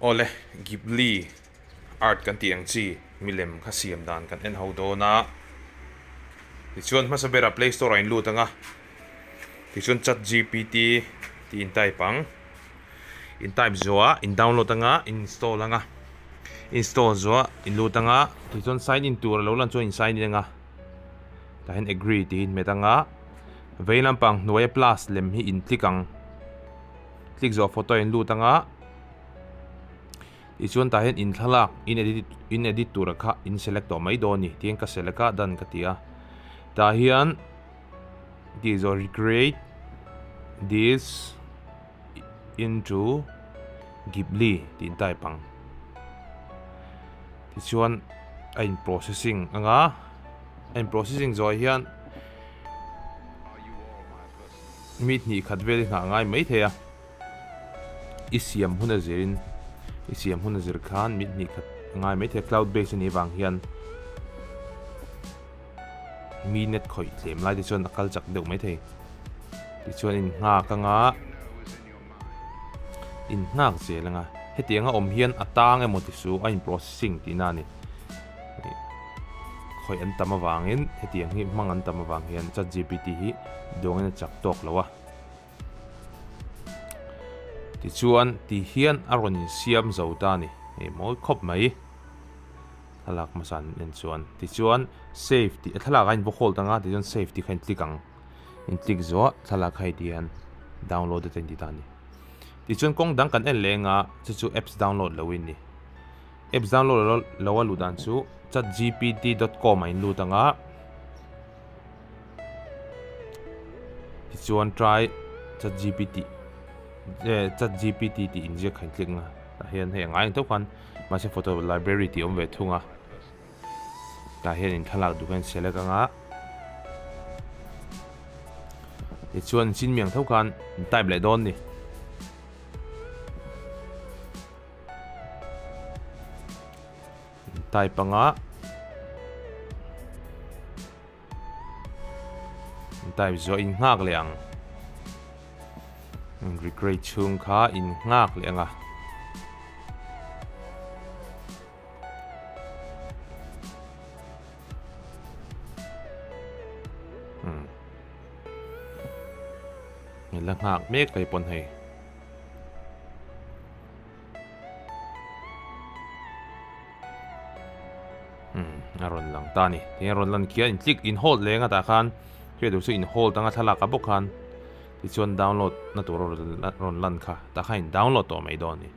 Awle, Ghibli art kan tih ang chi milem kha siam dan kan en ho dawn a. Tichuan hmasa berah play store ah in lut ang a, tichuan chat gpt tih in type ang. In type zawh ah in download ang a, in install ang a. Install zawh ah in lut ang a, tichuan sign in tur a lo lan chuan in sign in ang a. Tah hian agree tih in hmet ang a, vei lampang hnuaia plus lem hi in click ang. Click zawh photo in lut ang a. Tichuan tah hian in thlalak in edit in edit tura kha in select tawh mai dawn a ni tiin ka select a done ka ti a. Tah hian tih zawh recreate this into Ghibli tih in type ang. Tichuan a in processing ang a, a in processing zawh hian mi hnih khat vel hi nghah ngai mai thei a i siam hun a zirin i siam hun a zir khan mi hnih khat ngai mai thei a cloud base anih avang hian mi net khawih tlem lai te chuan a kal chak deuh mai thei tichuan in nghak anga in nghak zel anga hetiang a awm hian a tang emaw ti su a in processing tihna a ni khawih an tam avangin hetiang hi hmang an tam avang hian chat gpt hi duangin a chak tawk lo a tichuan ti hian a rawn insiam zo ta a ni hei mawi khawp mai thlalak hmasa an en chuan tichuan save tih a thlalak a in va hold anga tichuan save tih kha in click ang in click zawh thlalak kha heti hian download te in ti ta a ni tichuan kawng dang kan en leh anga chu chu apps download lo in ni. Apps download lo a luh dan chu chatgpt dot com ah in lut ang a, tichuan try chatgpt eh chatgpt tih inziak kha in click ang a, tah hian hei a ngai ang teuh khan mahse photo library tih a awm ve thung a, tah hian in thlalak duh kha in select ang a, tichuan chin mi ang tho khan in type leh dawn a ni. Type anga type zawh in nghak leh ang recreate chhung kha in nghak leh anga la nghak mek kai pawn hei. Umm a rawn lang ta a ni tihian rawn lan khian in click in hold leng a tah khan hriat duh chu in hold anga thlalak ah bawk khan tichuan download na tur a rawn lan kha tah khan in download tawh mai dawn a ni.